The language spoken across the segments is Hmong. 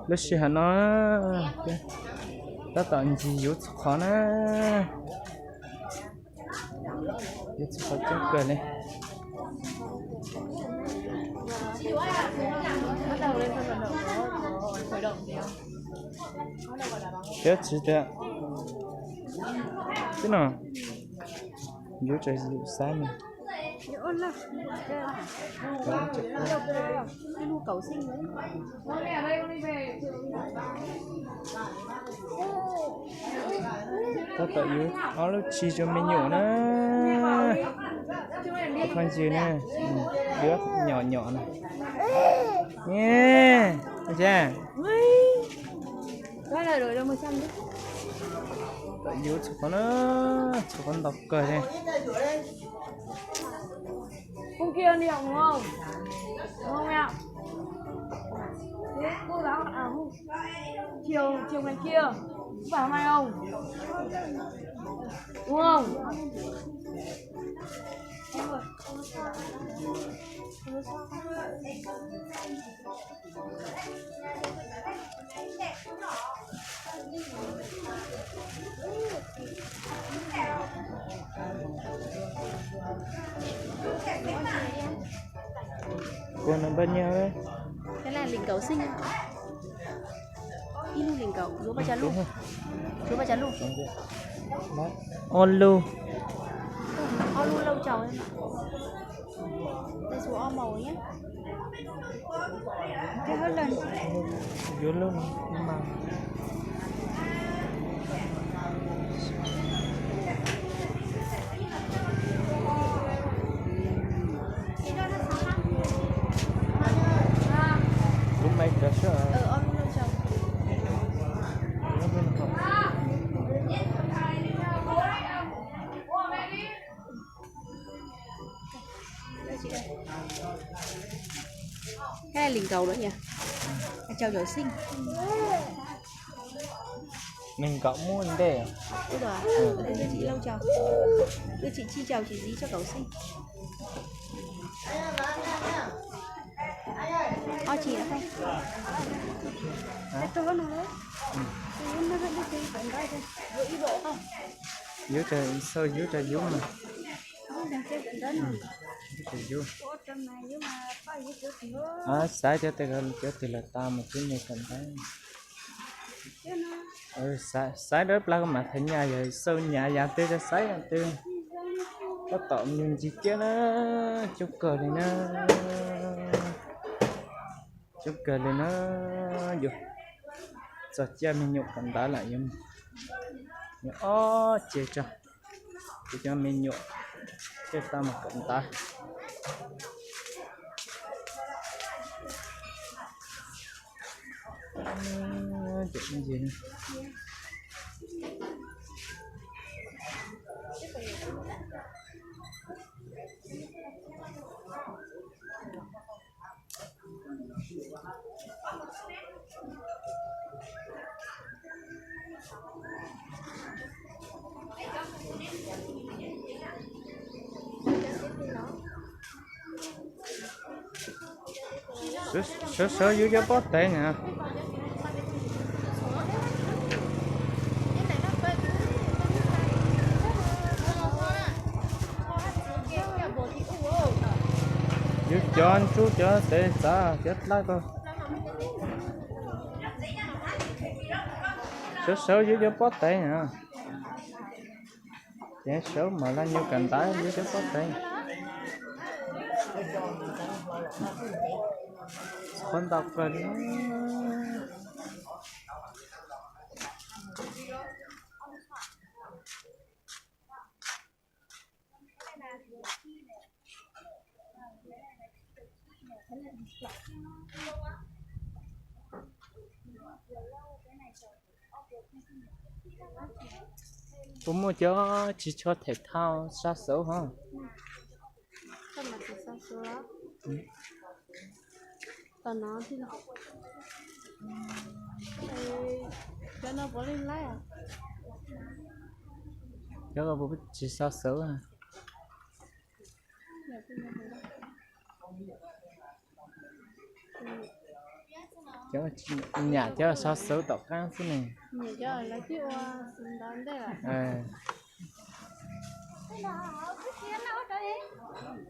Lub sij hawm no tab tom ncig yuav txhua qhov na. Yuav txhua qhov coob kawg li. Tiab tsis tias tib no yuav tsis yus xav no. Tab tom yuav ob lub tshis rau me nyuam na. Ob phooj ywg na, yuav nyom nyom na. Nyiaj, tab tom yuav txhua qhov na, txhua qhov ntau kawg li. Kuv nws npaj nyiaj, ib lub nees nkaum, yuav paj tsa lub, yuav paj tsa lub, ob lub, ob lub lauj kaub, yuav lub no mas. Kuv me cov soj. Li nkaus lawm yog, cau cov xij. Nees nkaum muaj ntej. Ua tsis lauj cau, ua tsis tsib cau tsis ziv cov kaum xij. Ob tsis. Yuav tsis xav yuav tsis yuav mas. Yuav tsis yuav. Xaiv cov twg, cov twg los tau mas twb me kom ntaiv. Xaiv dawb plag mas thaiv nyaj yog xav nyaj yam twg los xaiv yam twg. Tab tom me nyuam ncig kiab na, coob kawg li na, coob kawg li na. Yuav txog caij me nyuam kawm ntawv lawm, yuav ob ceg tso, kuv cov me nyuam thiaj tau mus kawm ntawv. Sawv sawv yuav cov pob teev na. Yuav cov ntsuab cov tev txav cov dlawb ko. Sawv sawv yuav cov pob teev na. Ces sawv mam los nyuam kawm ntawv yuav cov pob teev. Qhuav ntau kawg li. Puas muaj cov tsis tshua them thau sab xauv hov? Cov no puas tsis sab xauv? Cov nyam cov sov xwb tom qab xwb ne.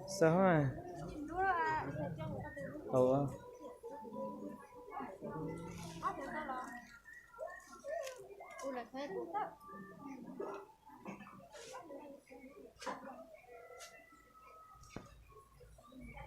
Xwb hauv.